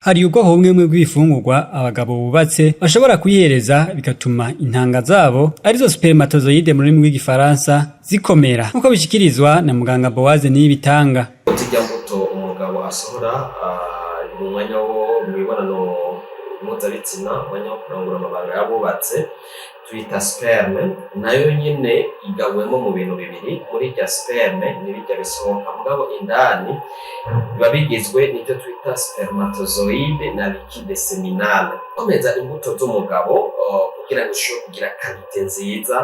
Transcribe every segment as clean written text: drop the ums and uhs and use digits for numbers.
Hari ubwoko bumwe bw'ibifungurwa abagabo bubatse bashobora kwihereza bigatuma intanga zabo, arizo spermatozoïdes mu rurimi rw'igifaransa, zikomera, nk'uko bishikirizwa na muganga Bowaze Niyibitanga. Zirya mbuto umugabo asohora mu mwanya wo mu mibonano mpuzabitsina, umwanya wo kurangura amabanga y'abubatse, tuyita sperme. Nayo nyene igabuwemo mu bintu bibiri. Muri irya sperme n'ibirya bisohoka, mugabo indani biba bigizwe n'ivyo twita spermatozoïde na liquide séminal. Komeza imbuto z'umugabo kugira ngo ishobore kugira qualité nziza,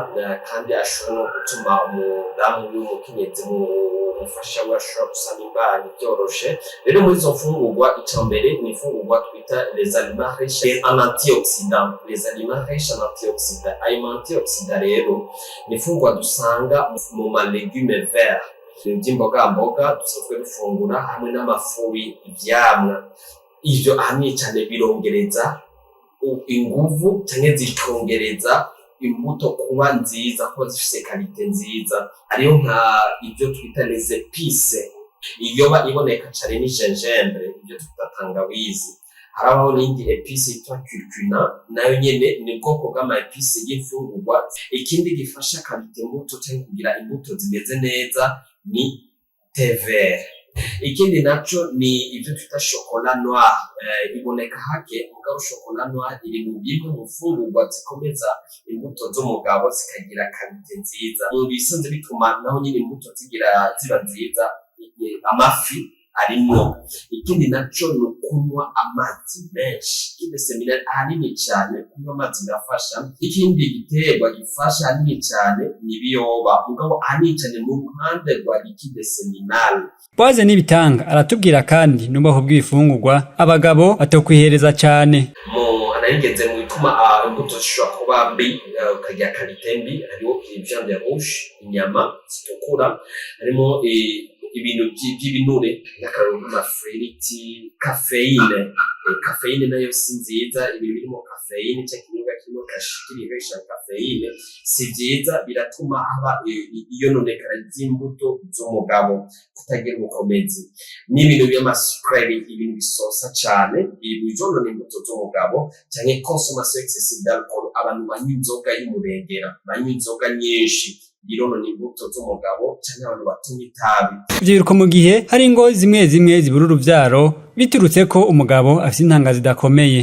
kandi ashobore no gutuma umudamu w'umukenyezi umufasha we ashobora gusama imbanyi vyoroshe. Rero muri izo mfungurwa, ica mbere ni imfungurwa twita les aliments riches en antioxydants. Les aliments riches en antioxydants, ayo ma antioxydants rero ni imfungurwa dusanga mu ma légumes verts, vy'imbogamboga dusanzwe dufungura, hamwe n'ama fruits, ivyamwa. Ivyo ahanini cane birongereza inguvu canke zikongereza imbuto kuba nziza, kuba zifise qualité nziza. Hariho nka ivyo twita les épices, iyoba iboneka cane ni gingembre, ivyo twita tangawizi. Harabaho n'indi épice yitwa curcuma, nayo nyene ni ubwoko bw'ama épices y'imfungurwa. Ikindi gifasha qualité imbuto canke kugira imbuto zimeze neza ni thé vert. Ikindi naco ni ivyo twita chocolat noir, iboneka hake, mugabo chocolat noir iri mu bimwe mu mfungurwa zikomeza imbuto z'umugabo zikagira qualité nziza. Mu bisanzwe bituma naho nyine imbuto zigira ziba nziza, amafi arimwo. Ikindi naco ni ukunywa amazi menshi. Ikindi séminal ahanini cane kunywa amazi birafasha. Ikindi giterwa gifasha ahanini cane ni ibiyoba, mugabo ahanini cane mu ruhande rwa liquide séminal. Bowaze Niyibitanga aratubwira kandi n'ubwoko bw'ibifungurwa abagabo batokwihereza cane. Mu narigeze mu bituma imbuto zishobora kuba mbi, ukagira qualité mbi, hariho viande rouge, inyama zitukura, harimo ibintu vy'ibinure, nk'akarorero nk'amafiriti, caféine. Caféine nayo si nziza. Ibintu birimo caféine canke ikinyobwa kirimo kiri riche en caféine si vyiza, biratuma haba iyononekara ry'imbuto z'umugabo, kutagira ubukomezi, n'ibintu vy'amasucreries, ibintu bisosa cane bizonona imbuto z'umugabo, canke consommation excessive d'alcool, abantu banywa inzoga y'umurengera, banywa inzoga nyinshi, bironona imbuto z'umugabo, canke abantu batunywa itabi. Ivyo biruko mu gihe hari ingo zimwe zimwe zibura uruvyaro biturutse ko umugabo afise intanga zidakomeye.